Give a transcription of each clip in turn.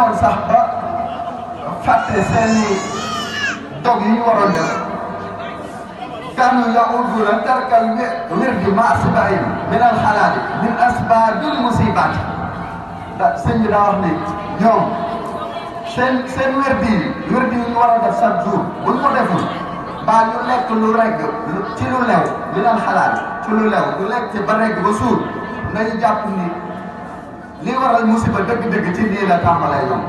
demoon sax ba fàtte seeni dog yi ñu waroon def kaanu yaquduuna tarkal wirdi ma asbain min al xalaali min asbaabil musibaati sëñ bi daa wax ni ñoom seen wirdi yi ñu war a def chaque jour buñ ko deful mbaa ñu lekk lu regg ci lu lew min al xalaali ci lu lew ñu lekk ci ba regg ba suur nañu jàpp ni li waral musiba dëgg-dëgg ci nii la tàmbalee ñoom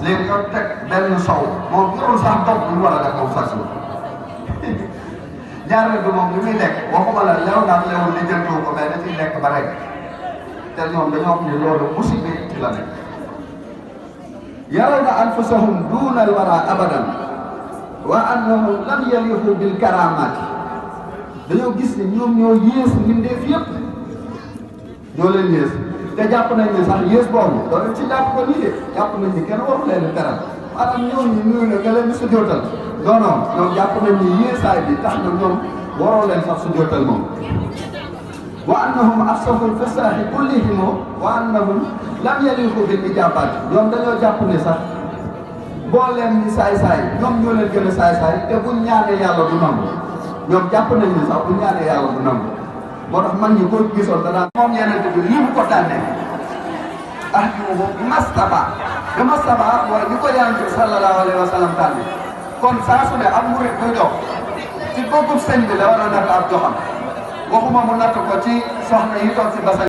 léegi ñoo teg benn sow moom yorul sax dog bu ñu war a def moom chaque jour ñaareel bi moom li muy lekk waxuma la lew ndax lewul li jëntoo ko mais da ciy lekk ba rek te ñoom dañoo xam ne loolu musiba ci la nekk yarawna anfusahum duuna al wara abadan wa annahum lam yaliqu bil karamati dañoo gis ne ñoom ñoo yées mbindeef yëpp ñoo leen yées te jàpp nañ ne sax yées boobu doon ci jàpp ko nii de jàpp nañ ni kenn waru leen teral maanaam ñooñu nuyu na nga leen di sujootal non non ñoom jàpp nañ ni yéesaay bi tax na ñoom waroo leen sax sujootal moom wa annahum afsahul fasaahi kullihim wa annahum lam yaliqu bil ijaabati ñoom dañoo jàpp ne sax boo leen ni saay-saay ñoom ñoo leen gën a saay-saay te buñ ñaanee yàlla du nangu ñoom jàpp nañ ne sax buñ ñaanee yàlla du nangu moo tax man ñi ko gisoon danaa moom yeneen bi lii mu ko tànnee ah mastaba bi mastaba mooy ni ko yonent bi sallallahu alayhi wa sallam tànne kon saa su ne am murit buy dox ci bëggub sëñ bi la war a natt ab joxam waxuma mu natt ko ci soxna yi toog ci basa